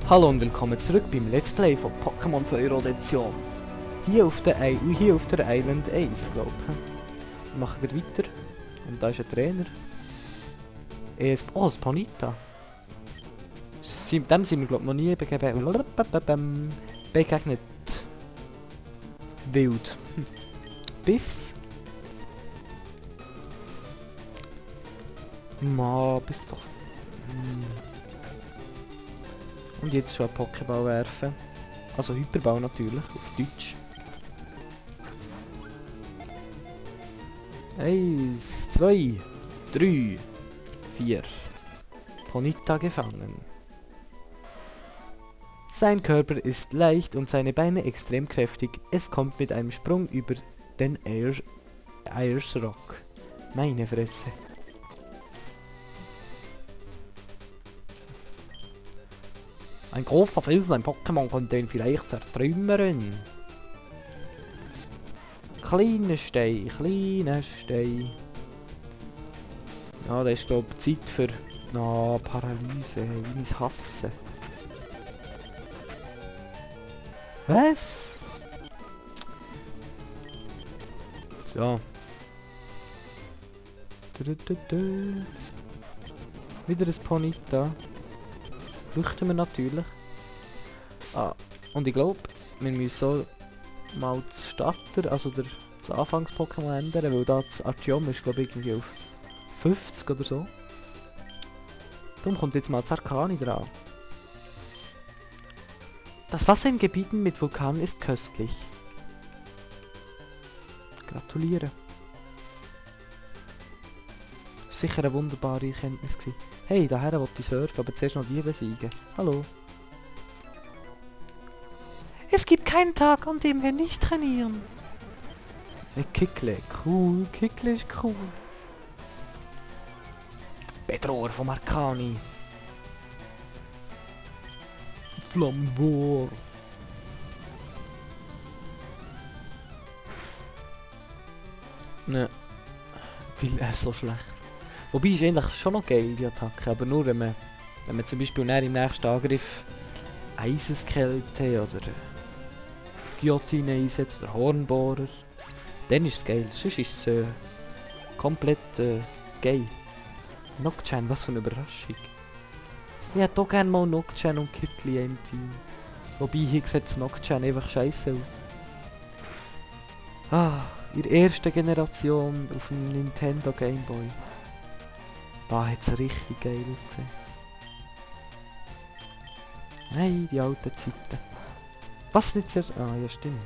Hallo und willkommen zurück beim Let's Play von Pokémon Feuer Edition. Hier auf der Island 1, glaube ich. Wir machen wir weiter. Und da ist ein Trainer. Oh, das Ponyta. Dem sind wir, glaube ich, noch nie begegnet. Wild. Bis... bis doch... Und jetzt schon einen Pokéball werfen. Also Hyperball natürlich, auf Deutsch. 1, 2, 3, 4. Ponyta gefangen. Sein Körper ist leicht und seine Beine extrem kräftig. Es kommt mit einem Sprung über den Ayers Rock. Meine Fresse. Ein großer Felsen, ein Pokémon könnte ihn vielleicht zertrümmern. Kleiner Stein, kleiner Stein. Ja, das ist glaube ich Zeit für Paralyse, wie ich es hasse. Was? So. Wieder ein Ponyta. Flüchten wir natürlich. Und ich glaube, wir müssen so mal das Starter, also das Anfangs-Pokémon ändern, weil da das Artyom ist, glaube ich, irgendwie auf 50 oder so. Darum kommt jetzt mal das Arcani dran. Das Wasser in Gebieten mit Vulkanen ist köstlich. Gratuliere. Sicher eine wunderbare Erkenntnis gewesen. Hey, daher wollte ich surfen, aber zuerst noch die besiegen. Hallo. Es gibt keinen Tag, an dem wir nicht trainieren. Kickle, cool, Kickle ist cool. Bedroher vom Arcani. Flammenwurf. Ne. Viel so schlecht. Wobei ist eigentlich schon noch geil, die Attacke, aber nur wenn man zum Beispiel im nächsten Angriff Eiseskälte oder Guillotine einsetzt oder Hornbohrer, dann ist es geil, sonst ist es komplett geil. Nocturne, was für eine Überraschung. Ich hätte auch gerne mal Nocturne und Kickli im Team. Wobei hier sieht das Nocturne einfach scheiße aus. In der ersten Generation auf dem Nintendo Game Boy. Da hat es richtig geil ausgesehen. Nein, die alten Zeiten. Was nicht sehr... ja stimmt.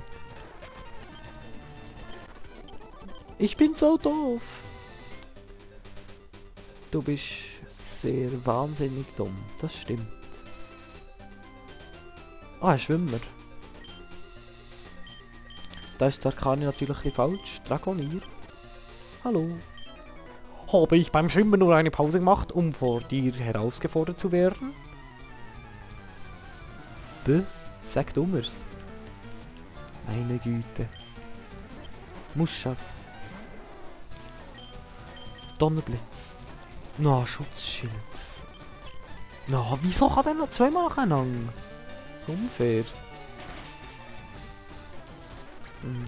Ich bin so doof. Du bist sehr wahnsinnig dumm. Das stimmt. Ein Schwimmer. Da ist der Arcani natürlich ein bisschen falsch. Dragonier. Hallo. Habe ich beim Schwimmen nur eine Pause gemacht, um vor dir herausgefordert zu werden? Sag du mir's. Meine Güte. Muschas. Donnerblitz. Schutzschild. Wieso kann der noch zweimal nacheinander? So unfair.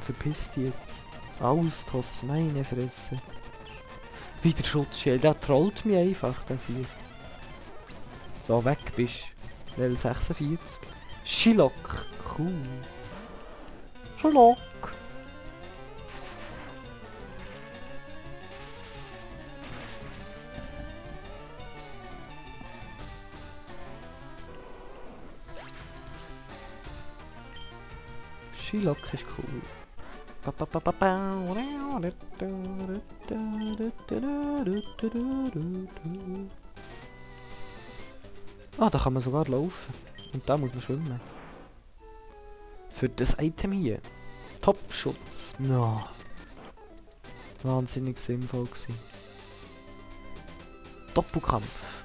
Verpiss dich jetzt. Austoss, meine Fresse. Wieder Schutzschild, der trollt mich einfach, das hier. So, weg bist. Level 46. Shilok, cool. Shilok. Shilok ist cool. Da kann man sogar laufen. Und da muss man schwimmen. Für das Item hier. Top-Schutz. Wahnsinnig sinnvoll gewesen. Doppelkampf.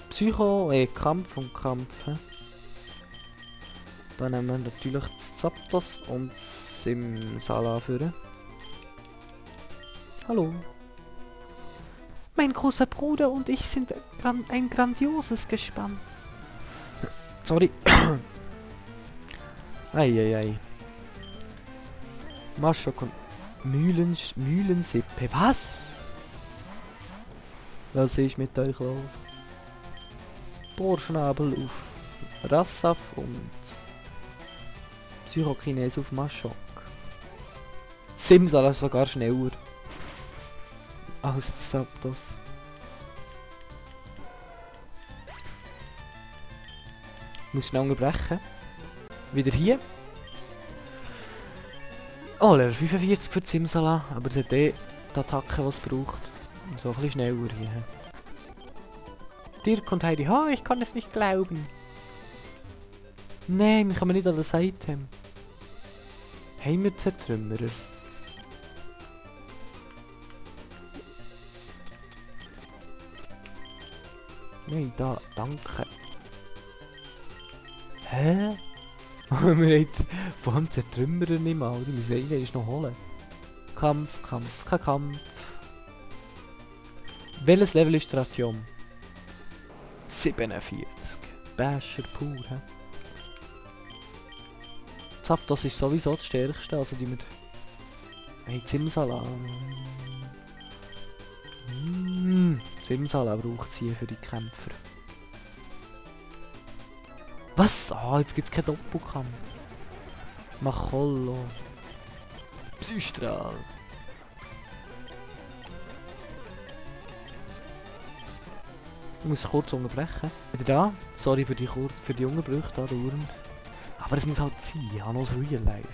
Psycho, Kampf und Kampf. Dann nehmen wir natürlich das Zapdos und Simsala führen. Hallo. Mein großer Bruder und ich sind ein grandioses Gespann. Sorry. Eieiei. Maschok und Mühlensippe. Was? Was ist mit euch los? Bohrschnabel auf Rassaf und Psychokinese auf Maschok. Simsala ist sogar schneller als Zapdos. Muss schnell unterbrechen. Wieder hier. Oh, Level 45 für Simsala, aber es hat die Attacke, die es braucht. So ein bisschen schneller hier. Dirk und Heidi, oh, ich kann es nicht glauben. Nein, wir kommen nicht an das Item. Haben wir Zertrümmerer? Nein, da, danke. Hä? Wir haben vom Zertrümmerer nicht mal, die müssen eigentlich noch holen. Kampf, Kampf, kein Kampf. Welches Level ist Tratium? 47. Basher pur, hä? Zapdos ist sowieso das stärkste, also die mit... Hey, Simsala. Simsala braucht sie für die Kämpfer. Was? Ah, jetzt gibt's keinen Doppelkampf. Machollo. Psystrahl. Ich muss kurz unterbrechen. Wieder da. Sorry für die Unterbrüche da dauernd. Aber es muss halt sein. Ich habe noch das Real Life.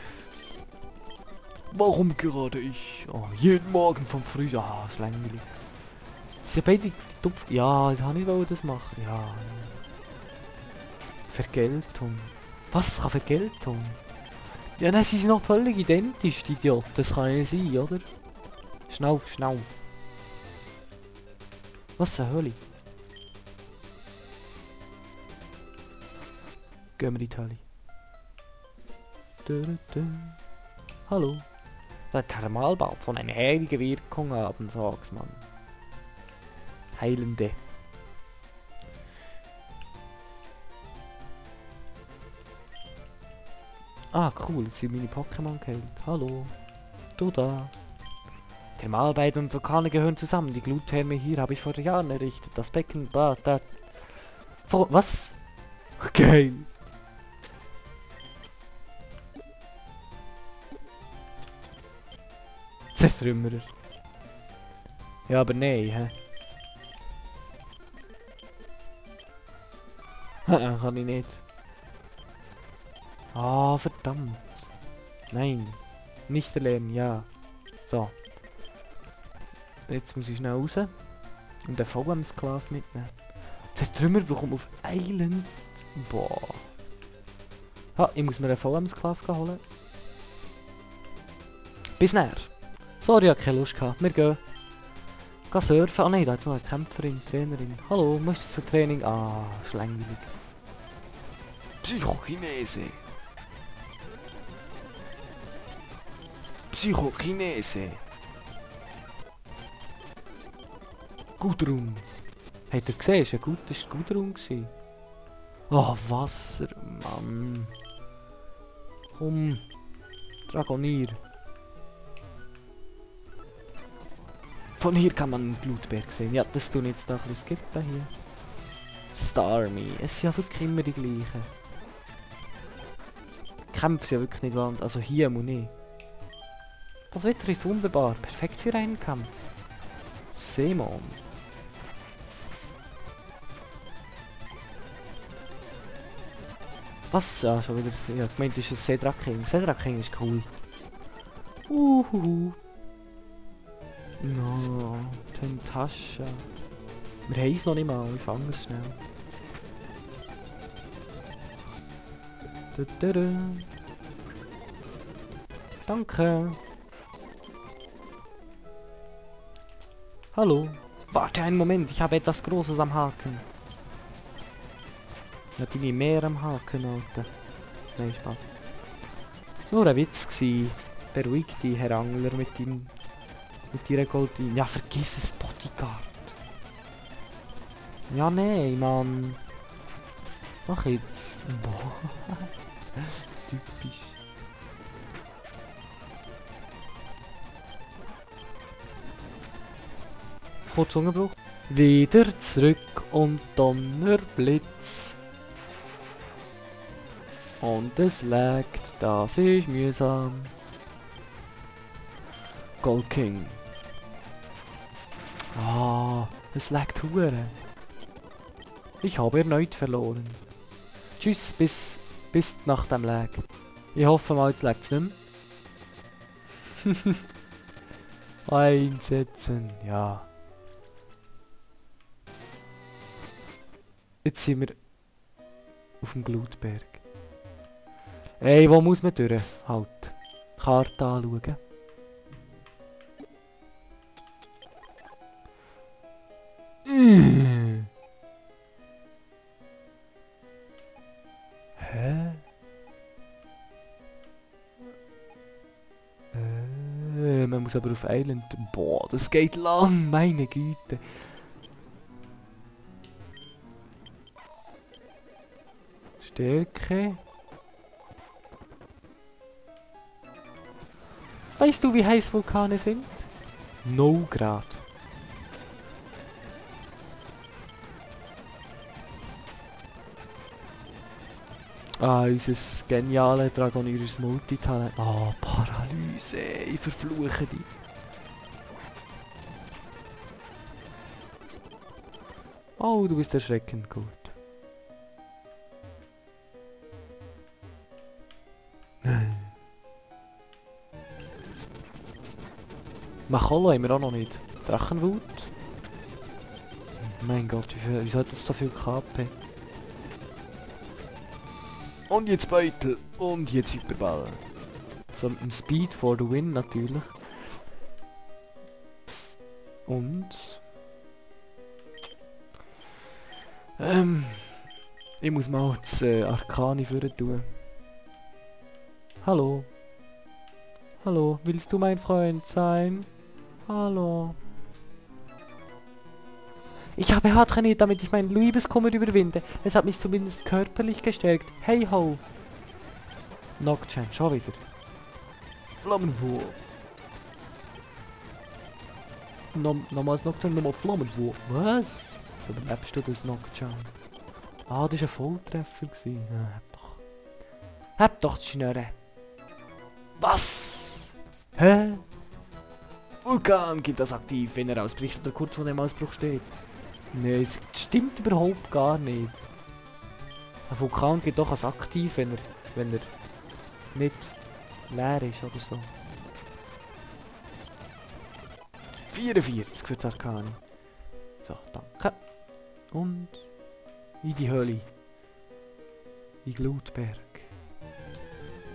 Warum gerade ich? Oh, jeden Morgen vom Frühjahr. Ah, ist langweilig. Das sind beide Tupf. Ja, das habe ich das machen. Ja. Vergeltung. Was kann Vergeltung? Ja, nein, sie sind noch völlig identisch, die Idioten. Das kann ja nicht sein, oder? Schnauf, schnauf. Was zur Hölle? Gehen wir in die Hölle. Hallo. Der Thermalbad soll eine heilige Wirkung haben, sag's man. Heilende. Ah, cool, jetzt sind meine Pokémon geheilt. Hallo. Du da. Thermalbad und Vulkane gehören zusammen. Die Gluttherme hier habe ich vor Jahren errichtet. Das Becken, da. Was? Geil. Zertrümmerer. Ja, aber nein, hä? Kann ich nicht. Ah, verdammt. Nein. Nicht erlernen, ja. So. Jetzt muss ich schnell raus. Und den VM-Sklav mitnehmen. Zertrümmer bekommt auf Island. Boah. Ha, ich muss mir einen VM-Sklav holen. Bis näher. Sorry, ich hatte keine Lust gehabt. Wir gehen. Gehen surfen. Ah nein, da ist noch eine Kämpferin, Trainerin. Hallo, möchtest du für Training? Ah, ist langweilig. Psychokinese. Psychokinese. Gudrun. Habt ihr gesehen? Es war Gudrun. Oh, Wasser, Mann. Komm. Dragonier. Von hier kann man den Blutberg sehen. Ja, das tun jetzt da ein bisschen skippen hier. Starmie. Es sind ja wirklich immer die gleichen. Die Kämpfe sind ja wirklich nicht wahnsinnig. Also hier muss ich. Das Wetter ist wunderbar. Perfekt für einen Kampf. Seemon. Was? Ja, schon wieder... Ja, gemeint ist es Cedra King. Cedra King ist cool. No, Tentascha. Wir haben es noch nicht mal, ich fange es schnell. Danke. Hallo. Warte einen Moment, ich habe etwas Großes am Haken. Da bin ich mehr am Haken, Alter. Nein, Spaß. Nur ein Witz gsi. Beruhig dich, Herr Angler, mit ihrer Goldin. Ja, vergiss es, Bodyguard. Ja, nein, Mann. Mach jetzt. Boah. Typisch. Kurz Zungenbruch. Wieder zurück und Donnerblitz. Und es laggt, das ist mühsam. Gold King. Ah, es laggt hure. Ich habe erneut verloren. Tschüss, bis nach dem Lag. Ich hoffe mal, jetzt lagt's nicht mehr. Einsetzen, ja. Jetzt sind wir auf dem Glutberg. Ey, wo muss man durch? Halt. Karte anschauen. Hä? Man muss aber auf Island. Boah, das geht lang, meine Güte. Stärke. Weißt du, wie heiß Vulkane sind? 0 Grad. Ah, unser geniales Dragonieres Multitalent. Ah, Paralyse, ich verfluche dich. Oh, du bist erschreckend gut. Macholo haben wir auch noch nicht. Drachenwut. Mein Gott, wieso hat das so viel KP? Und jetzt Beutel. Und jetzt Hyperball. So mit dem Speed for the win natürlich. Und... ich muss mal das Arkani führen tun. Hallo. Hallo, willst du mein Freund sein? Hallo. Ich habe hart trainiert, damit ich meinen Liebeskummer überwinde. Es hat mich zumindest körperlich gestärkt. Hey ho. Nocturne, schon wieder. Flammenwurf. Nochmals Nocturne, nochmal Flammenwurf. Was? So überlebst du das Nocturne? Ah, das war ein Volltreffer gewesen. Ja, hab doch die Schnurre. Was? Hä? Vulkan gibt das aktiv, wenn er ausbricht oder kurz vor dem Ausbruch steht. Nee, es stimmt überhaupt gar nicht. Ein Vulkan geht doch als aktiv, wenn er nicht leer ist oder so. 44 für das Arkani. So, danke. Und in die Höhle. In Glutberg.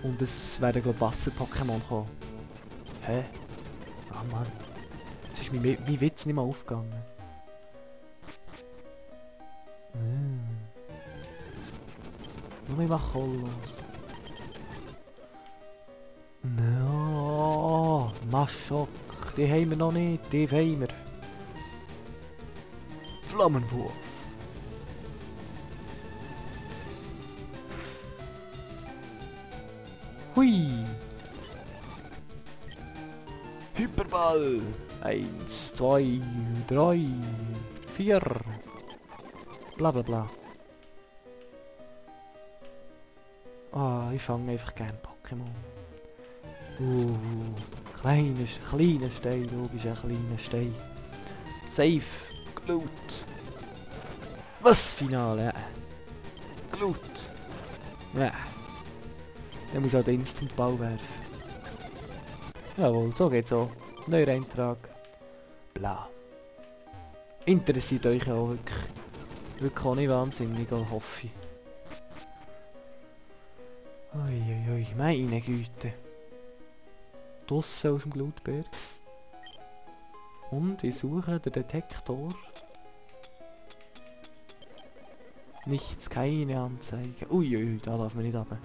Und es werden, glaube ich, Wasser-Pokémon kommen. Hä? Ah Mann. Jetzt ist mein Witz nicht mehr aufgegangen. Nur ich mach Kollos. No, Maschok. Die haben wir noch nicht. Die haben wir. Flammenwurf. Hui. Hyperball. 1, 2, 3, 4. Bla bla bla. Ah, ich fange einfach gerne Pokémon. Kleiner Stein, logisch ein kleiner Stein. Safe. Glut. Was? Finale? Glut. Ja. Der muss auch den Instant-Ball werfen. Jawohl, so geht's auch. Neuer Eintrag. Bla. Interessiert euch auch wirklich auch nicht wahnsinnig, hoffe ich. Uiuiui, meine Güte. Draussen aus dem Glutberg. Und ich suche den Detektor. Nichts, keine Anzeige. Uiuiui, da darf man nicht runter.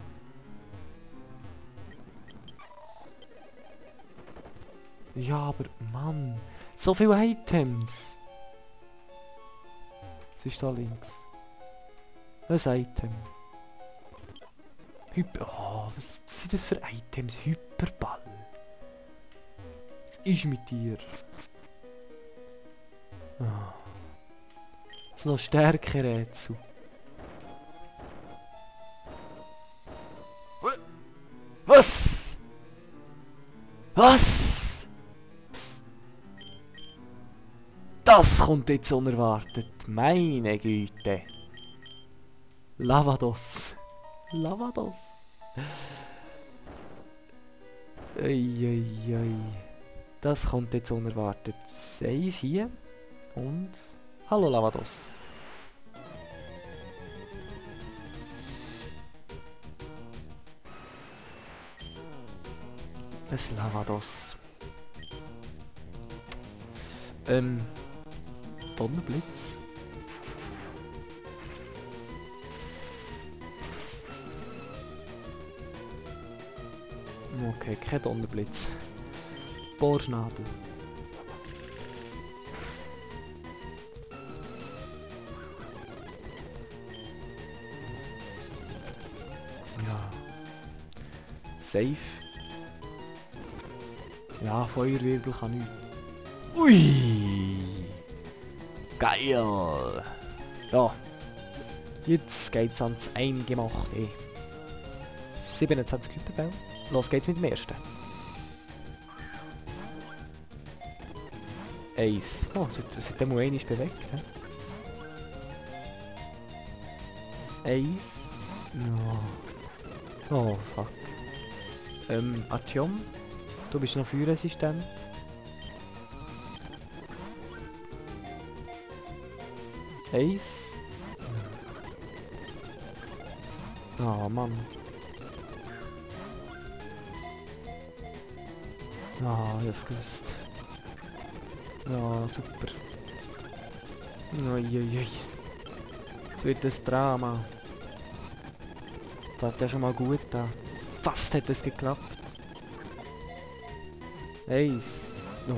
Ja, aber Mann, so viele Items. Was ist da links? Ein Item. Oh, was sind das für Items? Hyperball. Was ist mit dir? Oh. Das ist noch stärkere Rätsel. Was? Was? Das kommt jetzt unerwartet. Meine Güte. Lavados. Lavados. Eieiei. Das kommt jetzt unerwartet. Save hier. Und... Hallo Lavados. Ein Lavados. Donnerblitz. Okay, kein Donnerblitz. Bohrschnabel. Ja. Safe. Ja, Feuerwirbel kann nicht. Ui! Geil! Ja. Jetzt geht's ans Eingemachte. 27 Hyperbälle. Los geht's mit dem ersten. 1. Oh, es hat einmal einmal bewegt. He? 1. No. Oh, fuck. Artyom, du bist noch feuerresistent. 1. Oh, Mann. Ah, ich hab's gewusst. Ja, super. Uiuiui. Es wird ein Drama. Das hat ja schon mal gut da. Fast hat es geklappt. 1.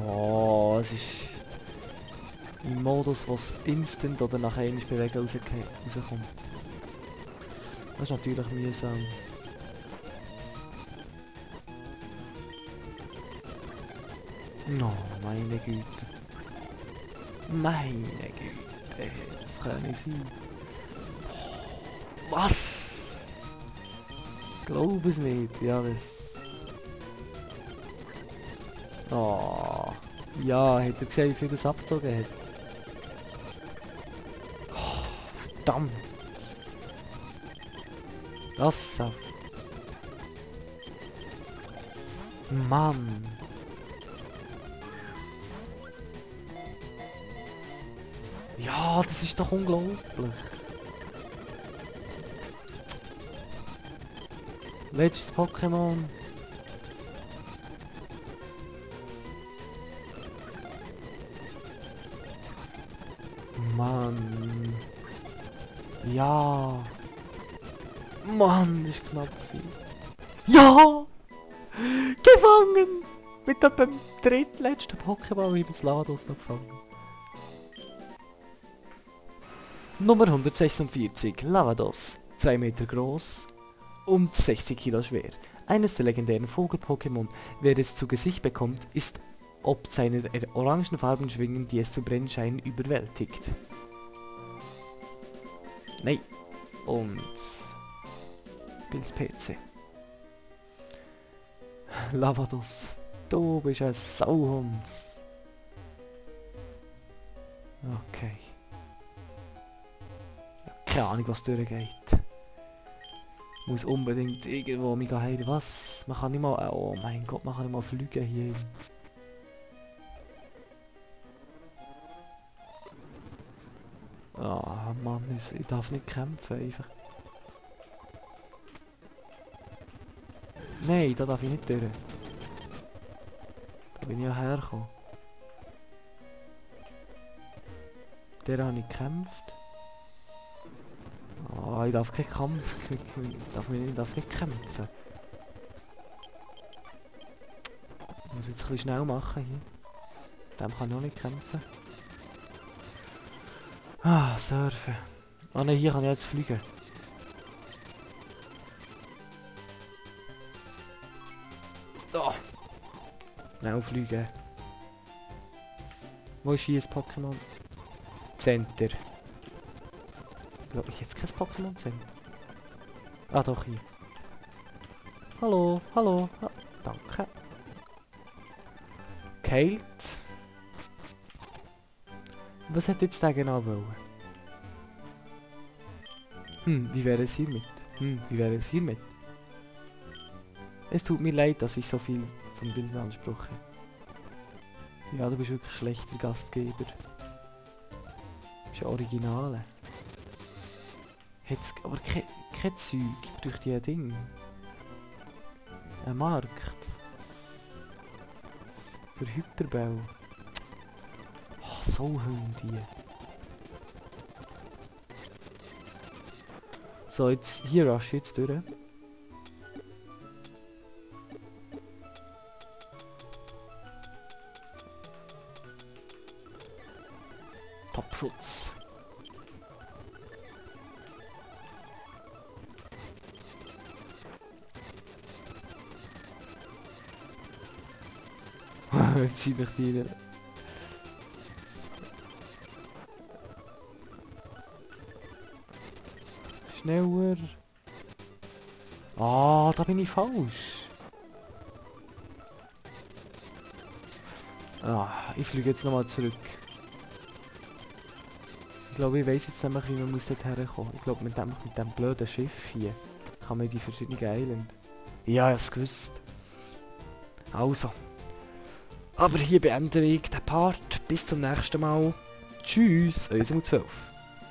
Oh, es ist im Modus, wo es instant oder nach einmal bewegen rauskommt. Das ist natürlich mühsam. Oh, meine Güte. Meine Güte, das kann nicht sein. Was? Ich glaube es nicht. Ja, das... Oh. Ja, hat er gesehen, wie viel das abgezogen hat? Oh, verdammt. Das auf. Mann. Ja, das ist doch unglaublich. Letztes Pokémon. Mann. Ja. Mann, das ist knapp gewesen. Ja! Gefangen! Mit dem drittletzten Pokémon habe ich das Lavados noch gefangen. Nummer 146, Lavados. 2 Meter groß und 60 Kilo schwer. Eines der legendären Vogel-Pokémon. Wer es zu Gesicht bekommt, ist ob seine orangenfarbenen Schwingen, die es zu brennen scheinen, überwältigt. Nein. Und... Bills PC. Lavados. Du bist ein Sauhund. Okay. Keine Ahnung, was durchgeht. Muss unbedingt irgendwo mich heilen. Was? Man kann nicht mal... Oh mein Gott, man kann nicht mal fliegen hier. Ah, Mann, ich darf nicht kämpfen, einfach. Nein, da darf ich nicht durch. Da bin ich ja hergekommen. Der habe ich gekämpft. Oh, ich darf keinen Kampf. Ich darf nicht kämpfen. Ich muss jetzt ein bisschen schnell machen hier. Dem kann ich auch nicht kämpfen. Ah, surfen. Ah ne, hier kann ich jetzt fliegen. Schnell fliegen. Wo ist hier ein Pokémon? Center. Ich glaube, ich jetzt kein Pokémon Center. Ah, doch hier. Hallo, hallo. Ah, danke. Kalt. Was hat jetzt der genau wollen? Wie wäre es hiermit? Wie wäre es hiermit? Es tut mir leid, dass ich so viel vom Bildanspruch habe. Ja, du bist wirklich schlechter Gastgeber. Du bist ja Originale. Hat's aber kein Zeug durch die Ding. Ein Markt. Für Hyperbau. Oh, so Hunde. So, jetzt hier rasch jetzt durch. Topschutz. Zieh mich die. Schneller. Ah, da bin ich falsch. Ah, ich fliege jetzt nochmal zurück. Ich glaube, ich weiss jetzt nämlich, wie man muss dort herkommen. Ich glaube, mit dem blöden Schiff hier kann man in die verschiedenen Islands. Ja, ich hab's gewusst. Also. Aber hier beenden wir den Part. Bis zum nächsten Mal. Tschüss, euer 12.